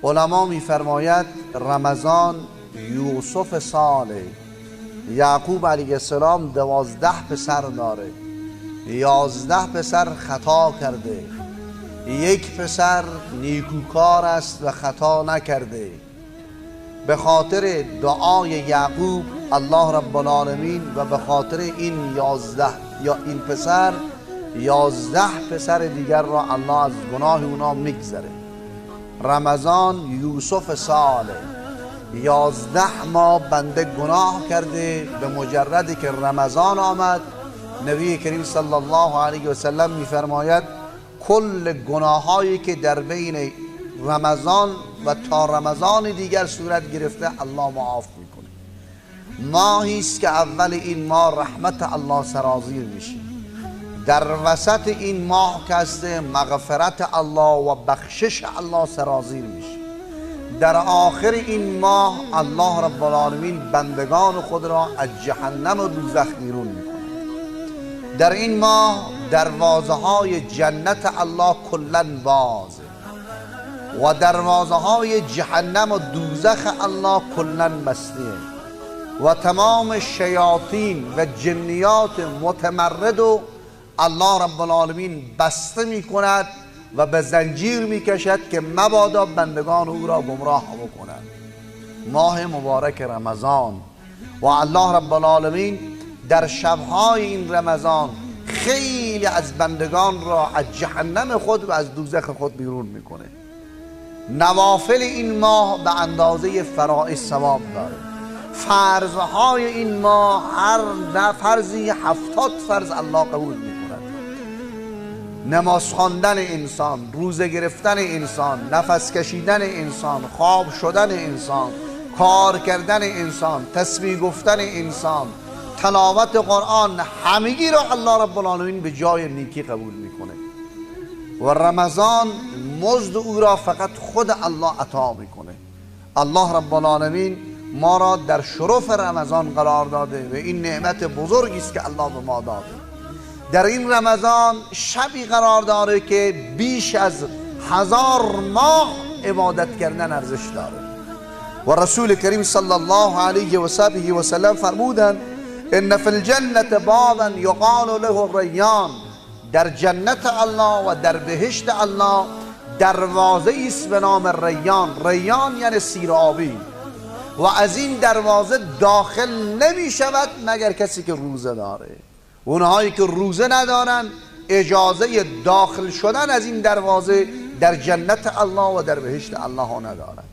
علما میفرماید رمضان یوسف ساله. یعقوب علیه السلام 12 پسر داره، 11 پسر خطا کرده، یک پسر نیکوکار است و خطا نکرده. به خاطر دعای یعقوب الله رب العالمین و به خاطر این 11 یا این پسر 11 پسر دیگر را الله از گناه اونا میگذره. رمضان یوسف ساله، 11 ماه بنده گناه کرده، به مجردی که رمضان آمد نبی کریم صلی الله علیه و سلم میفرماید کل گناهایی که در بین رمضان و تا رمضان دیگر صورت گرفته الله معاف میکنه. ماهی است که اول این ماه رحمت الله سرازیر میشه، در وسط این ماه که است مغفرت الله و بخشش الله سرازیر میشه، در آخر این ماه الله رب العالمین بندگان خود را از جهنم و دوزخ بیرون میکنه. در این ماه دروازه های جنت الله کلا بازه و دروازه های جهنم و دوزخ الله کلا بسته و تمام شیاطین و جنیات متمرد و الله رب العالمین بسته میکند و به زنجیر میکشد که مبادا بندگان او را گمراه بکنند. ماه مبارک رمضان و الله رب العالمین در شبهای این رمضان خیلی از بندگان را از جهنم خود و از دوزخ خود بیرون میکنه. نوافل این ماه به اندازه فرائض ثواب داره. فرضهای این ماه هر فرضی 70 فرض الله قبول میکند. نماز خواندن انسان، روزه گرفتن انسان، نفس کشیدن انسان، خواب شدن انسان، کار کردن انسان، تسبیح گفتن انسان، تلاوت قرآن، همگی را الله رب العالمین به جای نیکی قبول میکنه و رمضان مزد او را فقط خود الله عطا میکنه. الله رب العالمین ما را در شرف رمضان قرار داده و این نعمت بزرگی است که الله به ما داده. در این رمضان شبی قرار داره که بیش از 1000 ماه عبادت کردن ارزش داره و رسول کریم صلی الله علیه و صحبه و سلم فرمودند ان فی الجنة بابا یقال له الریان. در جنت الله و در بهشت الله دروازه است به نام ریان. ریان یعنی سیرابی و از این دروازه داخل نمی شود مگر کسی که روزه داره. اونهایی که روزه ندارن اجازه داخل شدن از این دروازه در جنت الله و در بهشت الله ندارن.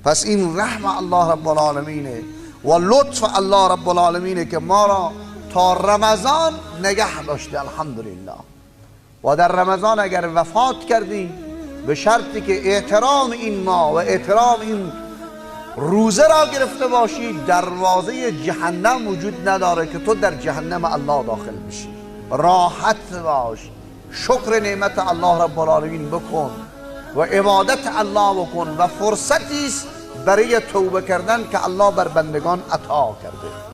پس این رحم الله رب العالمینه و لطف الله رب العالمینه که ما را تا رمضان نگه داشته، الحمدلله. و در رمضان اگر وفات کردیم به شرطی که احترام این ماه و احترام این روزه را گرفته باشی، دروازه جهنم وجود نداره که تو در جهنم الله داخل بشی. راحت باش، شکر نعمت الله رب العالمین بکن و عبادت الله بکن و فرصتی است برای توبه کردن که الله بر بندگان عطا کرده.